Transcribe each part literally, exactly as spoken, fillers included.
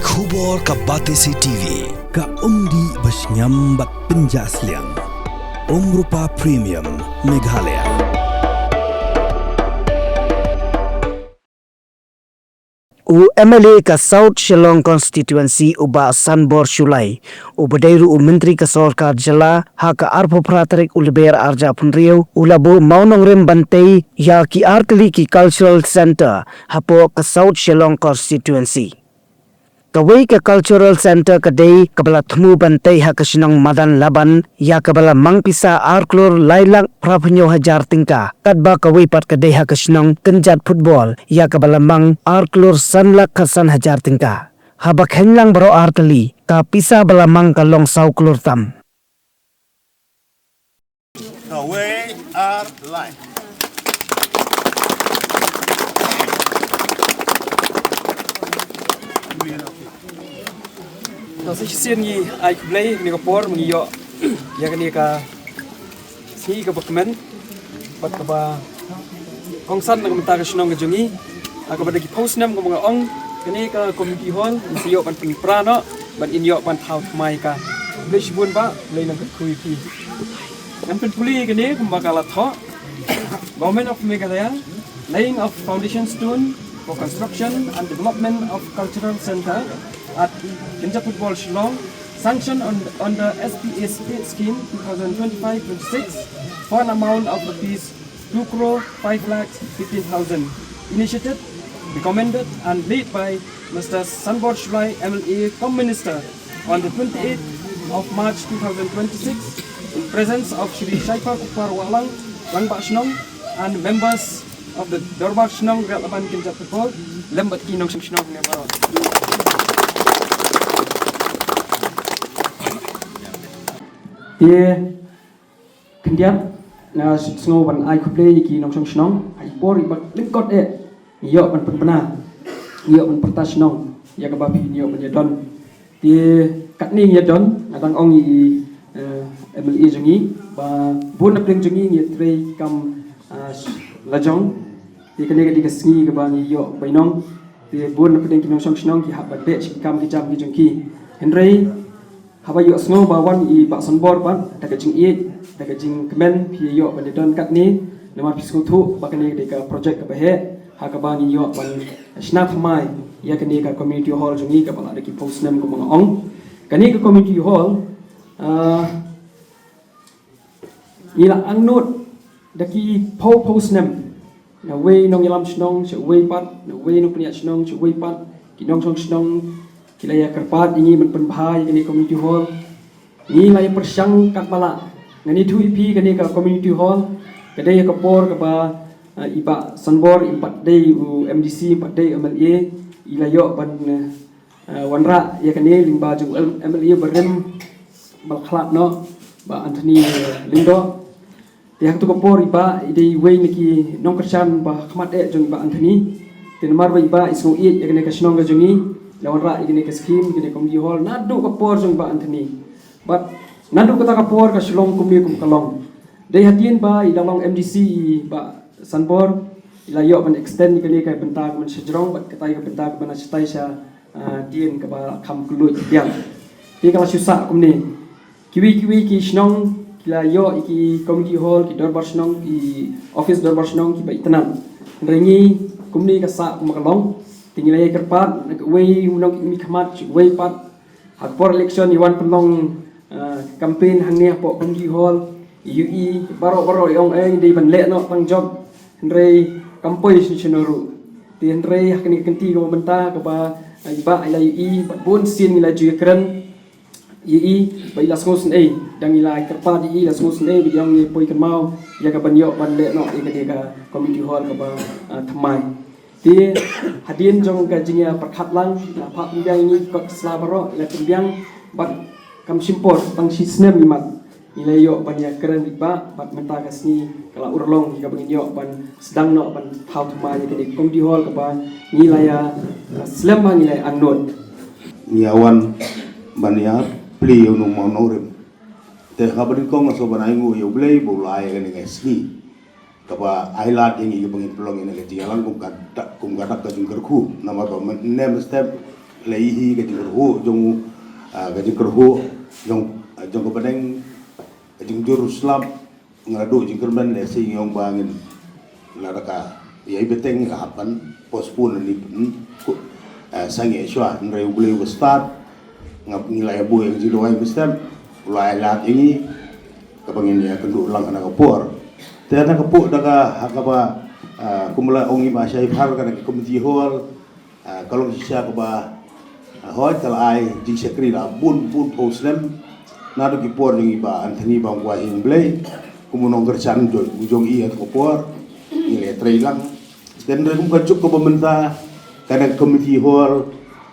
Khubor ka Batesi T V, ka umdih ba shngiam bad pynjah sliang. Umrupa Premium, Meghalaya. U M L A ka South Shillong Constituency u Bah Sanbor Shullai, u ba dei ruh u Myntri ka Sorkar Jylla ha ka arphew phra tarik u Lber arhajar arphew hynriew, u la buh mawnongrim ban tei ïa ki artylli ki Cultural Centre hapoh ka South Shillong Constituency. Kawei ka Cultural Centre ka dei kaba la thmu ban tei ha ka shnong Madan Laban, ïa kaba la mang pisa ar klur lai lak phra phew hynñiew hajar tyngka. Katba kawei pat ka dei ha ka shnong kynjat football, ïa kaba la mang ar klur san lak khatsan hajar tyngka. Haba kheiñ lang baroh artylli, ka pisa ba la mang ka long saw klur tam. Kawei, ar, lai. Nang sa shisien ngi ai khublei kane ka por, ngi ïoh ïa kane ka sngi kaba kmen bad kaba kongsan na ka bynta ka shnong ka jong ngi. Ha kaba da ki phew snem kumba nga ong, kane ka community hall ngin sa ïoh ban pynpra noh bad ngin ïoh ban thaw thymmai ka. Khublei shibun Bah, khublei nang kyrkhu ïa phi. Ngan pynpule kane kumba ka la thoh. Government of Meghalaya, laying of foundation stone for construction and development of cultural centre at Kynjat Football, Shillong, sanctioned on, under S P A State Scheme two thousand twenty-five twenty-six for an amount of rupees two crore five lakhs fifteen thousand. Initiated, recommended and led by Mister Sanbor Shullai, M L A cum Minister, on the twenty-eighth of March two thousand twenty-six, in presence of Shri Shaifa Kupar Wahlang, Rangbah Shnong, and members of the Dorbar Shnong Riat Laban Kynjat Football, lem bad ki nongshong shnong ne baroh. Te khyndiat nga sngew ban ai khublei ïa ki nongshong shnong, ha i por iba lyngkot eh, ngi ïoh ban pynbna, ngi ïoh ban pyrta shnong ïa kaba phi, ngi ïoh ban ïadon. Te katne ngi ïadon, nga dang ong ïa i, eh, M L A jong ngi ba bun na pdeng jong ngi ngi ïatrei kam, eh, lajong. Te kane ka dei ka sngi kaba ngi ïoh bainong. Te bun na pdeng ki nongshong shnong ki hap ban beh sha ki kam ki jam ki jong ki. Hynrei haba ïohsngew ba wan i Bah Sanbor bad da ka jingïeit, da ka jingkmen phi ïoh ban ïadon katne, namar phi sngewthuh ba kane ka dei ka project kaba heh ha kaba ngi ïoh ban shna thymmai ïa kane ka community hall jong ngi kaba la da ki phew snem kumba nga ong. Kane ka community hall, ah, ngi la angnud da ki phew phew snem. Na wei nongïalam shnong sha wei pat, na wei nongpynïaid shnong sha wei pat, ki nongshong shnong ki la ïa kyrpad ïa ngi ban pynbha ïa kane community hall. Ngi la ïa pyrshang katba lah. Ngan ïathuh ïa phi, kane ka community hall ka dei ha ka por kaba, eh, i Bah Sanbor, i pat dei u M D C, i pat dei u M L A, i la ïoh ban, eh, eh, wanrah ïa kane lyngba jong u M-, M L A barim ba la khlad noh, Bah Anthony, eh, Lyngdoh. Te ha kato ka por i Bah i dei iwei na ki nongkyrshan ba khmat eh jong i Bah Anthony. Te namar ba i Bah i sngew ïeit ïa kane ka shnong ka jong ngi, la wanrah ïa kane ka skhim, ïa kane ka community hall naduh ka por jong i Bah Anthony. Bad naduh kata ka por ka shu long kumne kum ka long. Dei hadien ba i dang long M D C i Bah Sanbor, i la ïoh ban extend ïa kane ka bynta ka ban sha jrong bad kata ka bynta ka ban shatai sha, ah, dien kaba kham kylluid biang. Te ka la shu sah kumne. Kiwei kiwei ki shnong ki la ïoh ïa ki community hall, ki dorbar shnong, ki office dorbar shnong kiba itynnad. Hynrei ngi kumne ka sah kumba ka long. Te ngi la ïa kyrpad na kawei u nongmihkhmat, kawei pat. Ha ka por election i wan pynlong, ah, campaign hangne hapoh community hall, i ïohi baroh baroh i ong, eh, ngi dei ban leh noh tang jop. Hynrei kam poi shano shano ruh. Te hynrei ha kane ka kynti kaba mynta kaba, ah, i Bah i la ïohi bad bun sien ngi la ju ïakren. Ïohi ba i la sngewsynei, dang i la kyrpad ïohi, i la sngewsynei ba i ong ngi poi kynmaw ïa ka ban ïoh ban leh noh ïa kane ka community hall kaba, ah, thymmai. Te hadien jong ka jingïapyrkhat lang, la phah pynbiang ïa ngi kot sla baroh, la pynbiang bad kam shim por tang shi snem imat. Ngi la ïoh ban ïakren bad i Bah bad mynta ka sngi ka la urlong ïa kaba ngin ïoh ban sdang noh ban thaw thymmai ïa kane ka community hall kaba ngi la ïa, ah, slem ba ngi la ïa angnud. Ngi ïa wan ban ïa plie ïa uno u mawnongrim. Te haba nyngkong nga sngewbha ban ai nguh ïa U Blei ba u la ai ïa kane ka sngi kaba ai lad ïa ngi kaba ngin pynlong ïa kane ka jingïalang kum ka dak, kum ka dak ka jingkyrkhu. Namar ba mynne mynstep pynlait hi ka jingkyrhuh jong u, ah, ka jingkyrhuh jong, ah, jong ka bneng, ka jingjur slap, nga la duh jingkyrmen, lehse ngi ong ba ngin la da ka ïai bteng, nga hap ban postpone ni, hmm, ku, ah, sangeh shuwa, hynrei U Blei u ba stad, nga, ngi la ïa buh ïa ka jingduwai mynstep, u la ïa lad ïa ngi, kaba ngin ïa kynduh lang ha kane ka por. Te na ka por da ka, ha kaba, ah, kumba la ong i Bah Shaifar, kane ka community hall, ah, ka long shisha kaba, ah, hooid ka la ai jingshakri la bun bun phew snem. Naduh ki por jong i Bah Anthony Bamkwah Hing Blei kum u nongkyrshan jong, jong i ha ka por, ngi la trei lang. Te hynrei kum ka juk kaba mynta, kane ka community hall,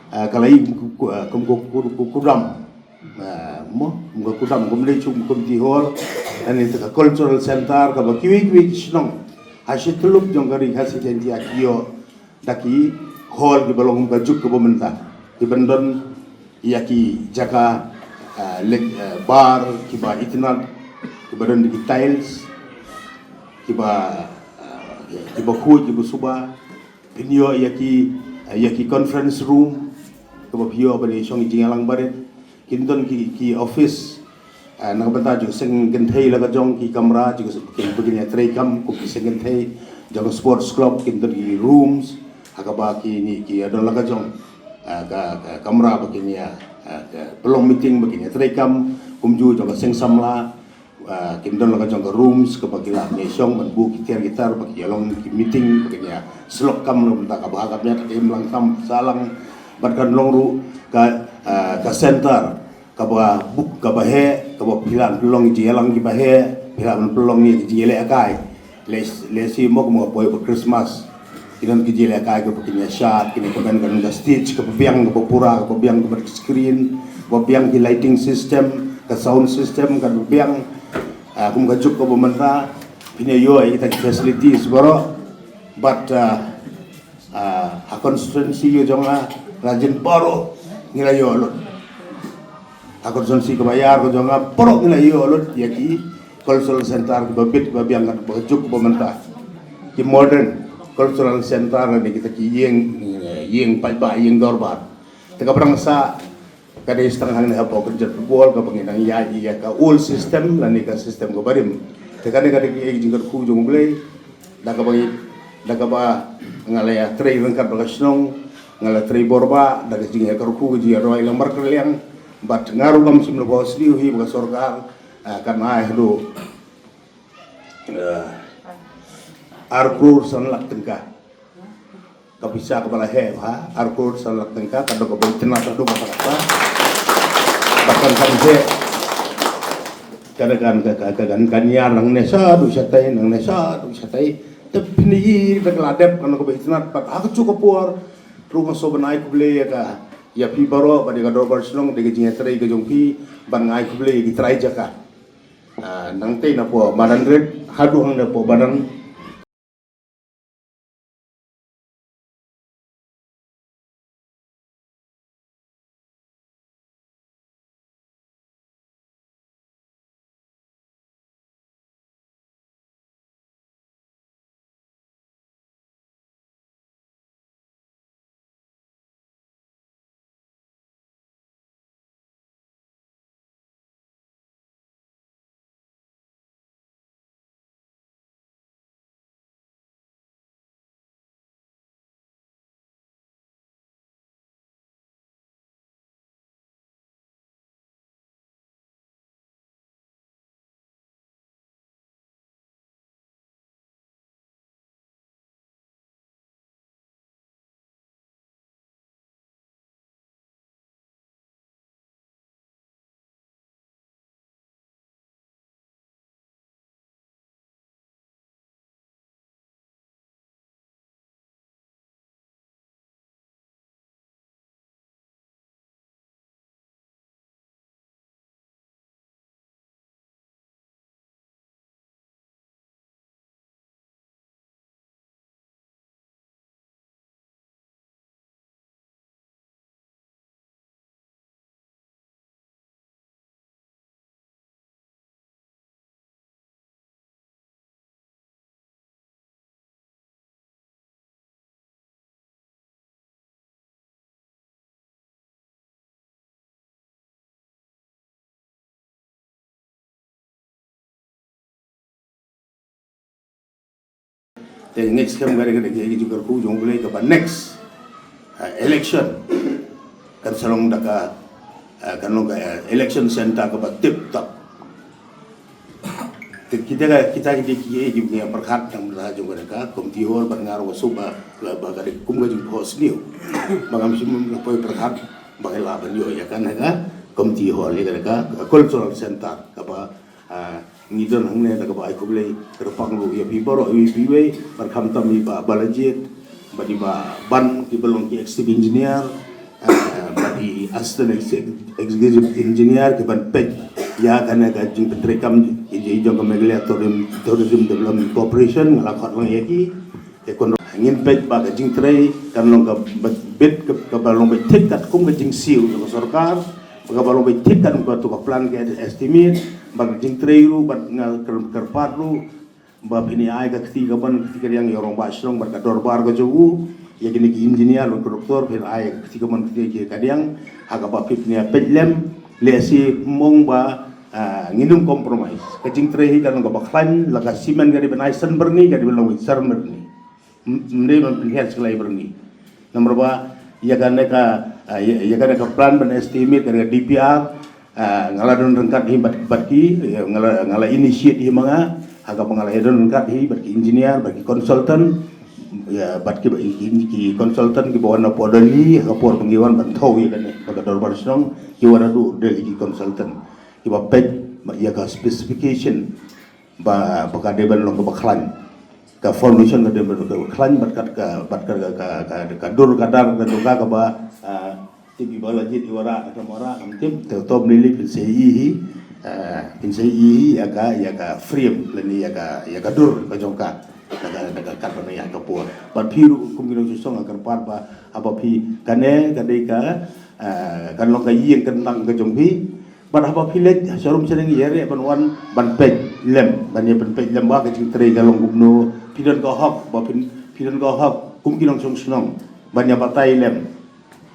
ah, ka la ïoh kum, kum, ah, kum, kum, kum, kum, kudam. Ah, mo, kum ka kudam, kum dei shu kum community hall, lane ka cultural center, kaba kiwei kiwei ki shnong ha shi tyllup jong ka Ri Khasi Jaiñtia ki ïoh da ki hall kiba long kum ka juk kaba mynta, kiban don ïa ki jaka, ah, lek, ah, bar kiba itynnad, kiba don da ki tiles, kiba, ah, kiba khuid, kiba suba. Phin ïoh ïa ki, ïa ki conference room, kaba phi ïoh ban ïa shong ïa jingïalang barit. Kin don ki, ki office, ah, na ka bynta jong seng kynthei la ka jong ki kamra, jong ki, ki, ba kin ïa trei kam, kum ki seng kynthei jong sports club, kin don ki rooms, ha kaba kine ki ïa don la ka jong, ah, ka, ka kamra ba kin ïa, ah, ka pynlong meeting, ba kin ïa trei kam, kumjuh jong ka seng samla, ah, kin don la ka jong ka rooms kaba ki lah ban ïa shong ban buh ki tiar ki tar ba ki ïa long ki meeting ba kin ïa syllok kam na ka bynta kaba ha ka miat ka imlang kam sahlang. Bad kan long ruh ka, ah, ka center kaba buh kaba heh, kaba phi lah ban pynlong ki jingïalang kiba heh, phi lah ban pynlong ki jingïalehkai. Lehse, lehse mo kum ka poi ba Christmas, ki don ki jingïalehkai kaba kin ïa shad, kin ïa pynban, kan don ka stage kaba biang, kaba pura, kaba biang, kaba screen, kaba biang, ki lighting system, ka sound system kaba biang. Ah, kum ka juk kaba mynta phin ïoh ïa kita ki facilities baroh. Bad, ah, ah, ha constituency ka jong nga, la jin baroh ngi la ïoh lut. Ha constituency kaba ïar ka jong nga, baroh ngi la ïoh lut ïa ki cultural center kiba bit, kiba biang, kiba juk, kiba mynta, ki modern cultural center, lane kita ki ïing, ïing paidbah, ïing dorbar. Te kaba dang sah, ka dei tang hangne hapoh kynja football, kaba ngi dang ïaid ïa ka old system lane ka system kaba rim. Te kane ka dei ka jingkyrkhu jong U Blei, da kaba ngi, da kaba nga la ïa trei ryngkat bad ka shnong, nga la trei bor bah da ka jingïakyrkhu, ka jingïarwai lang markylliang. Bad nga ruh ngam shym la poi sniew hi ba ka sorkar, ah, kan ai haduh, ah, ar klur san lak tyngka. Ka pisa kaba la heh bha, ar klur san lak tyngka, ka dei kaba itynnad haduh katta katta. Bad kan, kan heh, ka dei kan, ka, ka, ka, kan, kan ïar nangne shaduh shatai, nangne shaduh shatai. Te phin ïohi da ka la dep, kan kaba itynnad. Bad ha kajuh ka por ruh nga sngewbha ban ai khublei ïa ka, ïa phi baroh, bad ïa ka dorbar shnong, da ka jingïatrei ka jong phi, bad nga ai khublei ïa ki trai jaka. Ah, nangtei napoh madan rit haduh hangne hapoh madan Te ngi ngeit skhem ka dei ka dei ka jingkyrkhu jong U Blei kaba next, ah, election kan sa long da ka, ah, kan long ka, ah, election center kaba tip top. Te kita ka, kita ki dei ki, ki, ki pyrkhat tang bynta jong ka dei ka community hall bad nga ruh shu ba, ba, ba ka dei kum ka jingphohsniew. Ba ngam shim ka poi pyrkhat ba ka lah ban ïoh ïa ka na ka community hall ïa ka dei ka cultural center kaba, ah, ngi don hangne da kaba ai khublei kyrpang ruh ïa phi baroh iwei pa iwei, bad khamtam i Bah Balajied bad i Bah Ban kiba long ki executive engineer, eh, bad i assistant exec-, executive engineer kiban peit ïa kane ka jingpyntreikam i, i jong ka Meghalaya Tourism, Tourism Development Corporation, nga la khot lang ïa ki. Te kumno ngin peit ba ka jingtrei kan long kaba bit, kaba long bit thik katkum ka jingsiew jong ka sorkar, ba kaba long bit thik katkum kato ka plan, ka estimate, ba ka jingtrei ruh, bad nga kyr-, kyrpad ruh ba phin ïa ai ka kti kamon kti kadiang ïa u Rangbah Shnong bad ka dorbar ka jong u, ïa kine ki engineer bad ki doktor, phin ai ka kti kamon kti kadiang, ha kaba phin ïa peit lem, lehse mong ba, ah, ngin ym compromise. Ka jingtrei hi kan long kaba khlaiñ, la ka cement ka dei ban ai san byrni, ka dei ban long san byrni. Ym, ym dei ban pynhiar sha ki lai byrni. Namar ba ïa kane ka, ah, ïa, ïa kane ka plan ban estimate, kane ka D P R, ah, nga la don ryngkat hi bad, bad ki, ïa, nga la, nga la initiate hi ma nga, ha kaba nga la ïa don ryngkat hi bad ki engineer, bad ki consultant, ïa, bad ki, ki, ki consultant kiba wan na por Delhi, ha ka por ba ngi wan ban thaw ïa kane, bad ka dorbar shnong, ki wan naduh Delhi ki consultant. Kiba peit ba ïa ka specification ba, ba ka dei ban long kaba khlaiñ. Ka foundation ka dei ban long kaba khlaiñ, bad ka, ka, bad ka, ka, ka, ka, ka dur ka dar ka jong ka kaba, ah, tip i Balajied i wanrah, ka wanrah, kam tip, te to mlili phin sa ïohi hi, ah, phin sa ïohi hi ïa ka, ïa ka frame lane ïa ka, ïa ka dur ka jong ka. Da ka, da ka kat ban ïa ka por. Bad phi ruh kum ki nongshong shnong nga kyrpad ba haba phi kane ka dei ka, ah, kan long ka ïing kyntang ka jong phi. Bad haba phi leit sharum shading ïarap ban wan ban peit lem, ban ïa pynpeit lem ba ka jingtrei ka long kumno, phi don ka hok, ba phin, phi don ka hok kum ki nongshong shnong ban ïa batai lem.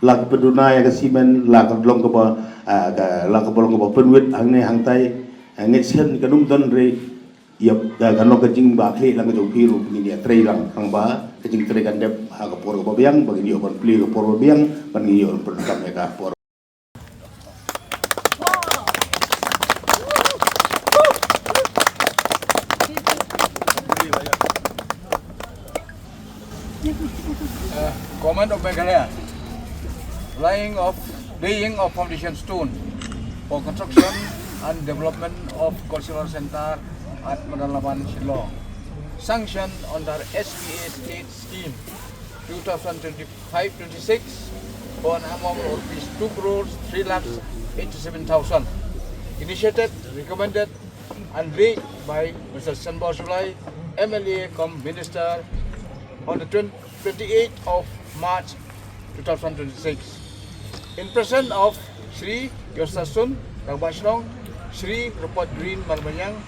La ka pyndonkam ïa ka cement, la ka long kaba, ah, ka, la kaba long kaba pynwit hangne hangtai, ah, ngeit skhem kan ym don re, ïa, ka, kan long ka jingbakla lang ka jong phi ruh, ngin ïa trei lang, tang ba ka jingtrei kan dep ha ka por kaba biang, ba ngin ïoh ban plie ka por ba biang, ba ngin ïoh ban pyndonkam ïa ka por. Uh, Government of Meghalaya, laying of, laying of foundation stone for construction and development of cultural center at Madanlaban, Shillong. Sanctioned under S P A state scheme two thousand twenty-five twenty-six for an amount of rupees two crores three lakhs eighty-seven thousand. Initiated, recommended and led by Mister Shanbor Shullai, M L A cum Minister, on the twenty, twenty-eighth of March two thousand twenty-six. In presence of Shri Yossasun, Rangbah Shnong, Shri Robert Green Malmanyang,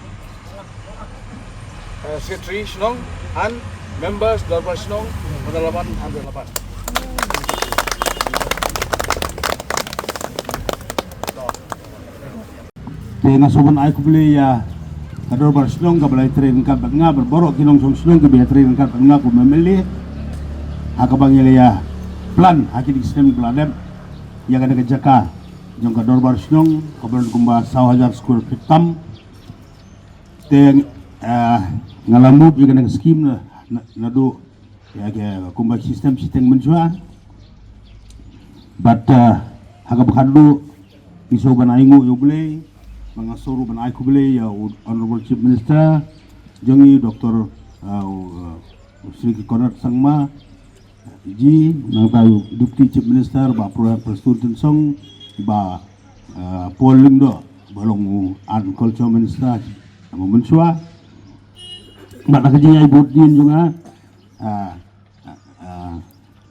uh, Secretary Shnong, and members Dorbar Shnong, Madanlaban and Madanlaban. Te nga sngewbha ban ai khublei ïa ka dorbar shnong kaba la ïatrei ryngkat bad nga, bad baroh ki nongshong shnong kiba ïatrei ryngkat bad nga kum M L A. Ha kaba ngi la ïa plan ha kine ki snem ba la dep ïa kane ka jaka jong ka dorbar shnong kaba don kumba saw hajar square feet tam. Te, eh, nga la move ïa kane ka skim na, na, naduh ïa ka kumba system shiteng mynshuwa. Bad, eh, ha kaba khadduh ngi sngewbha ban ai nguh ïa U Blei, bad nga sngewbha ban ai khublei ïa u Honorable Chief Minister jong ngi, Doctor, eh, u, eh, u Shri Conrad Sangma ji, nangta u Deputy Chief Minister Bah Pro-, Prestone Tynsong, Bah, eh, Paul Lyngdoh ba long u Art and Culture Minister ha mynshuwa. Bad ha ka jingïaid bad dien jong nga, ah, ah, ah,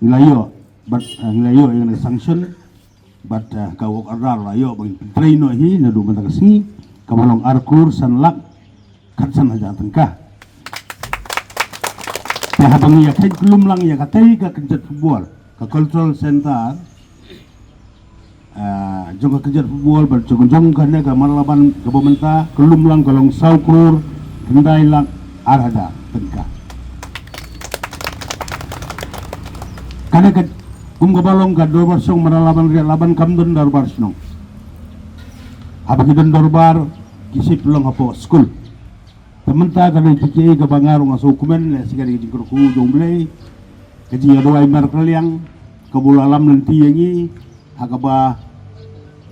ngi la ïoh, bad, ah, ngi la ïoh ïa ka sanction, bad, ah, ka work order la ïoh ba ngin pyntrei noh hi naduh mynta ka sngi, kaba long ar klur san lak khatsan hajar tyngka. Te haba ngi ïa kheiñ kyllum lang ïa katei ka kynjat football, ka cultural center, ah, jong ka kynjat football, bad jong, jong kane ka Madanlaban kaba mynta, kyllum lang ka long saw klur khyndai lak ar hajar tyngka. Ane ka kum ka ba long ka dorbar shnong, mara laban riat laban kam don dorbar shnong. Haba ki don dorbar ki sip long hapoh skul. Te mynta ka dei ki ki ka ba nga rung aso kumen le si ka dei ka jingkyrkhu jong Blei. Ka jingïaduwai markylliang ka bula lam lynti ïa ngi ha ka ba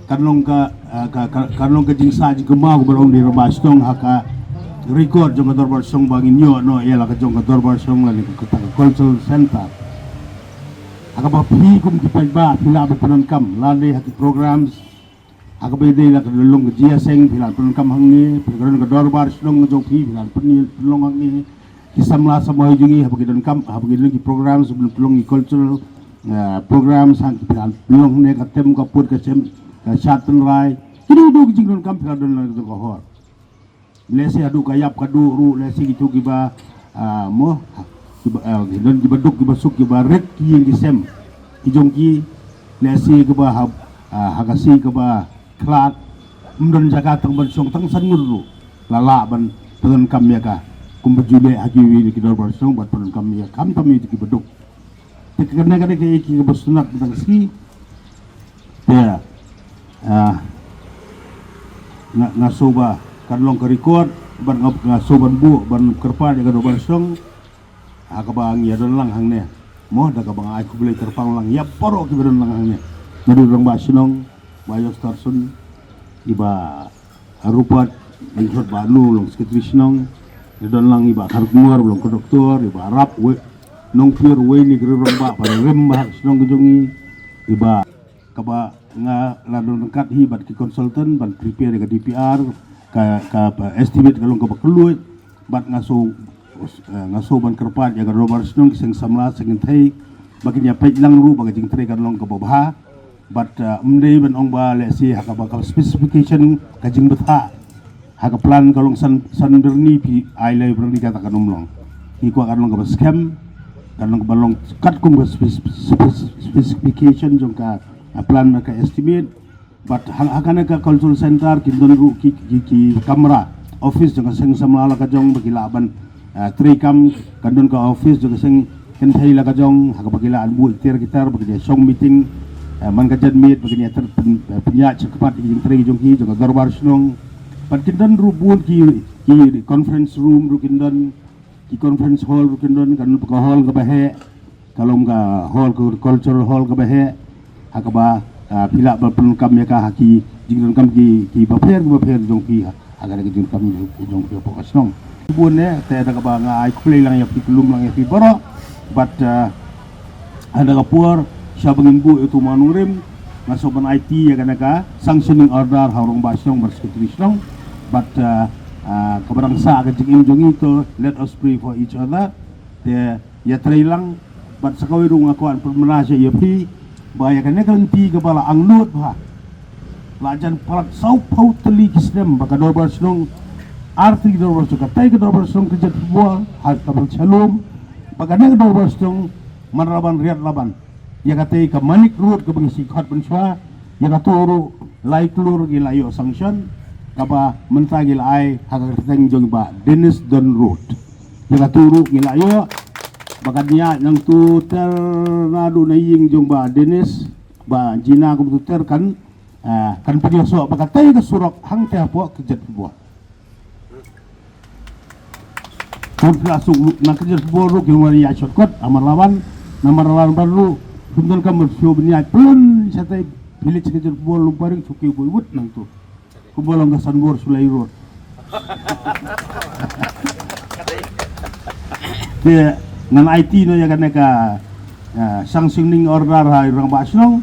kan long ka, ah, ka, ka, kan long ka jingsa jingkynmaw ka ba long di rangbah shnong ha ka record jong ka dorbar shnong ba ngin ïoh noh ïa la ka jong ka dorbar shnong lane ka, ka cultural center. Ha ka ba phi kum ki paidbah phi lah ban pyndonkam lane ha ki programs ha ka ba dei la ka long ka jingïaseng phi lah ban pyndonkam hangne, phi ka don ka dorbar shnong jong phi phi lah ban pyn-, pynlong hangne. Ki samla samla jong ngi ha ba ki donkam ha ba ki don ki programs ban pynlong ki cultural, eh, programs ha ki pynlong ne ka tem ka put ka sem ka shat tynrai. Ki dei dei ki jingdonkam pynlong don la ka hor. Lehse haduh ka ïap ka duh ruh lehse ki tu ki ba, ah, mo ki ba, ah, ki don ki ba duk ki ba suk ki ba rit ki ïing ki sem ki jong ki lehse ki ba ha, ah, ha ka si ki ba khlad. Ym don jaka tang ban shong tang san ngut ruh la lah ban pyndonkam ïa ka kum ba ju leh ha ki wi ki dorbar shnong ban pyndonkam ïa ka kam tam ïa ki ba duk. Te kane kane ka ïa ki ba sngewtynnat ba dang shi. Te, ah, nga, nga sngewbha kan long ka record ban nga, nga sngewbha ban buh ban kyrpad ïa ka dorbar shnong. Ha kaba ngi ïa don lang hangne mo da kaba nga ai khublei kyrpang lang ïa baroh kiba don lang hangne. Naduh rangbah shnong ba ïa star sun iba Rupert, Rupert ba nu long secretary shnong. Ïa don lang iba Kharkongor long conductor, iba Rap wei Nongpir wei ni gri rangbah ba rim ba shnong ka jong ngi. Iba kaba nga la don kat hi bad ki consultant ban prepare ka D P R ka, ka, ka estimate ka long kaba kylluid. Bad nga so, eh, nga so ban kyrpad ïa ka dorbar shnong ki seng samla seng kynthei ba kin ïa peit lang ruh ba ka jingtrei kan long kaba bha. Bad, eh, ym dei ban ong ba lehse ha kaba ka specification ka jingbthah ha ka plan ka long san, san byrni phi ai lai byrni kata kan ym long. Ngi kwah kan long kaba skhem kan long kaba long katkum ka spec-, spec-, specification jong ka, eh, plan bad ka estimate. Bad ha, ha kane ka cultural center kin don ruh ki, ki, ki kamra office jong ka seng samla la ka jong ba ki lah ban, ah, trei kam. Kan don ka office jong ka seng kynthei la ka jong ha kaba ki lah ban buh iter kitar ba ki ïa shong meeting, eh, man ka janmiet ba ki ïa ter pyn-, eh, pynïaid sha kpat ki jingtrei jong ki jong ka dorbar shnong. Bad kin don ruh bun ki, ki conference room ruh kin don. Ki conference hall ruh kin don, kan long ka hall kaba heh, ka long ka hall ka cultural hall kaba heh ha kaba, ah, phi lah ban pyndonkam ïa ka ha ki jingdonkam ki, ki bapher ki bapher jong phi ha, ha ka jingdonkam jong phi hapoh ka shnong. Bun ne te da kaba nga ai khublei lang ïa phi, khublei lang ïa phi baroh. Bad, ah, ha da ka por sha ba ngin buh ïa uto u mawnongrim nga sngewbha ban aiti ïa kane ka sanctioning order ha u rangbah shnong bad secretary shnong. Bad, ah, ah, kaba dang sah ka jingim jong ngi to let us pray for each other. Te ïa trei lang bad sa kawei ruh nga kwah pynbna sha ïa phi ba ïa kane ka lynti kaba la angnud bha. La jan palat saw phew tylli ki snem ba ka dorbar shnong, artylli ki dorbar shnong, katai ka dorbar shnong ka Jatbor ha ka Bel Shalom, ba kane ka dorbar shnong man Laban riat Laban. Ïa katai ka Manik Road kaba ngi shu khot mynshuwa, ïa kato ruh lai klur ngi la ïoh sanction, kaba mynta ngi la ai ha ka kyrteng jong i Bah Dennis Don Road. Ïa kato ruh ngi la ïoh ba kan ïaid nangto ter naduh na ïing jong Bah Dennis, Bah Jina kumto ter kan, ah, kan pynïasoh ba katai ka surok hangta hapoh ka Jatbor. Pun pla suk na ka Jatbor ruh ki wan ïa shortcut ha Marlaban, na Marlaban ruh pun don ka mer shu ban ïaid pun shatai village ka Jatbor Lumparing shu ki bui wut nangto. Kumba long ka Sanbor Sulai Road. Te ngan aiti noh ïa kane ka, ah, sanctioning order ha i rangbah shnong.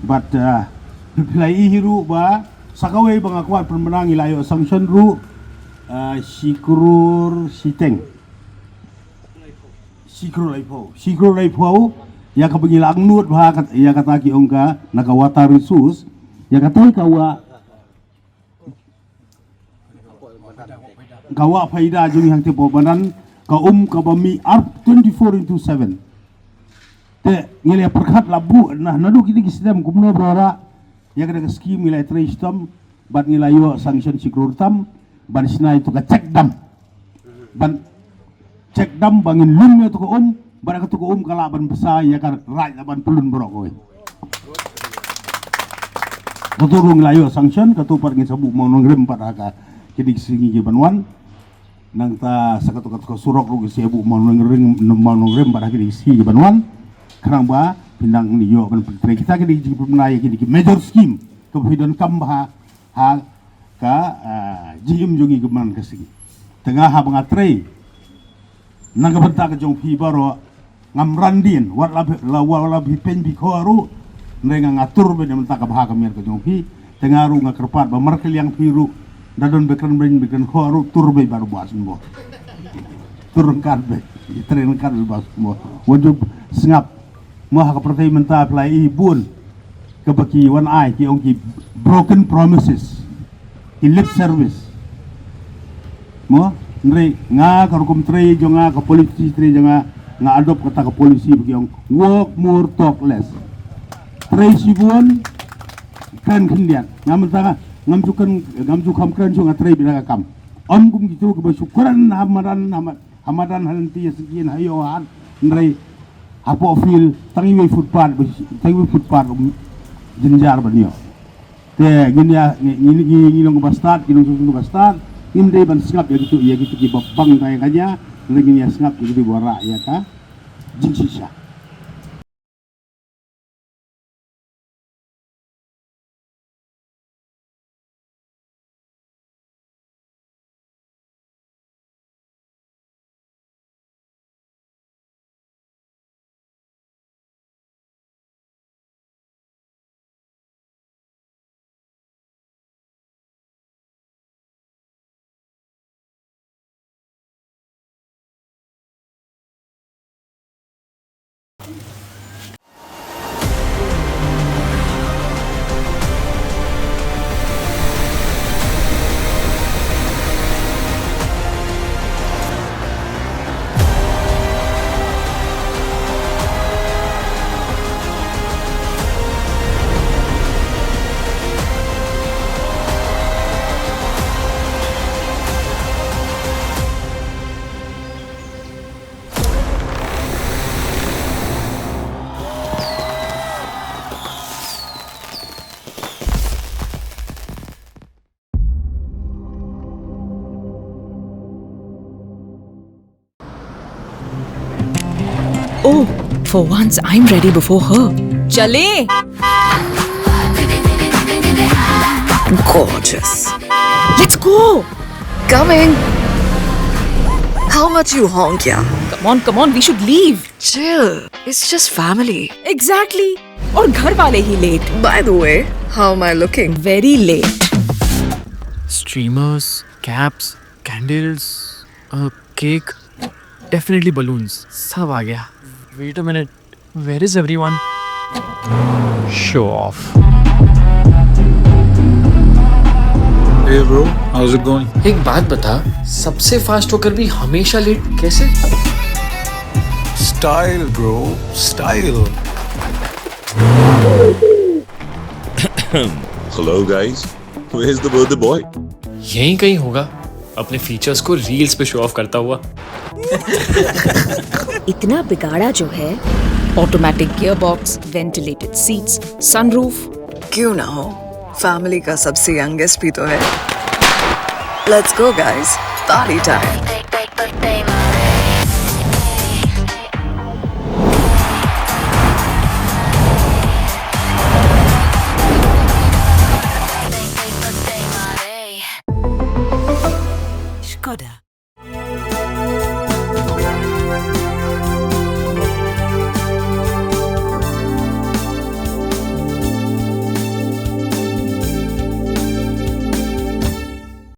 Bad, ah, phi la i hi ruh ba sa kawei ba nga kwah pynbna ngi la ïoh sanction ruh, ah, shi klur shiteng. Shi klur laiphew. Shi klur laiphew ïa kaba ngi la angnud bha kat, ïa kata ki ong ka na ka water resource. Ïa kata ka wah ka wah phaida jong ngi hangtei hapoh madan, ka um kaba mih ar twenty-four into seven. Te ngi la pyrkhat la buh na, naduh kine ki snem kumno ba la rah ïa kane ka skim ngi la trei shitom bad ngi la ïoh sanction shi klur tam ban shna ïa to ka check dam. Ban check dam ba ngin lum ïa to ka um Bad katu ka um ka lah ban bsa ïa ka raid, lah ban pynlong baroh kawei. Katu ruh ngi la ïoh sanction, katu pat ngin sa buh mawnongrim pat ha ka kine ki sngi ki ban wan. Nangta sa katu, katu ka surok ruh ngi sa buh mawnongrim, mawnongrim pat ha kine ki sngi ki ban wan. Khnang ba phin nang ïoh ban pyntrei kita kine ki jingpynbna ïa kine ki major scheme kaba phi donkam bha ha ka, ah, jingim jong ngi kumne ka sngi. Te nga haba nga trei na ka bynta ka jong phi baroh, ngam ran dien, wat la, la, wat la phi pyn phi khoh ruh, hynrei nga, nga tur beit na ka bynta ka bha ka miat ka jong phi. Te nga ruh nga kyrpad ba markylliang phi ruh, da don ba kren beiñ ba kren khoh ruh, tur beit bad u Bah Symboh. Tur ryngkat beit, trei ryngkat bad u Bah Symboh. Wat ju sngap. Mo, ha ka pyrthei mynta phi la ïohi bun kaba ki wan ai, ki ong ki broken promises, ki lip service. Mo, hynrei nga ka rukom trei jong nga, ka policy trei jong nga, nga adopt kata ka policy ba ki ong work more, talk less. Trei shibun, kren khyndiat. Nga mynta nga, ngam ju kren, ngam ju kham kren shuh, nga trei beit na ka kam. Ym kum kitu kiba shu kren ha madan, ha mad-, ha madan ha lynti, ha syngkien, ha ïew ha hat, hynrei hapoh field tang iwei footpath, tang iwei footpath, um, jynjar ban ïoh. Te ngin ïa, ngi, ngi, ngi, ngi long kaba stad, ngi long shisien kaba stad, ngim dei ban sngap ïa kitu, ïa kitu kiba bang ka ïa ka jia, hynrei ngin ïa sngap ïa kitu kiba rah ïa ka jingshisha. Oh, for once I'm ready before her. चले। Gorgeous. Let's go. Coming. How much you honk, yeah? Come on, come on, we should leave. Chill. It's just family. Exactly. और घर वाले ही late. By the way, how am I looking? Very late. Streamers, caps, candles, a cake, definitely balloons. सब आ गया. Wait a minute. Where is everyone? Show off. Hey bro, how's it going? एक बात बता, सबसे फास्ट होकर भी हमेशा लेट कैसे? Style bro, style. Hello guys, where's the birthday boy? यहीं कहीं होगा. अपने फीचर्स को रील्स पे शो ऑफ करता हुआ. इतना बिगाड़ा जो है. Automatic gearbox, ventilated seats, sunroof. क्यों ना हो, फैमिली का सबसे यंगेस्ट भी तो है. Let's go guys, party time. Skoda.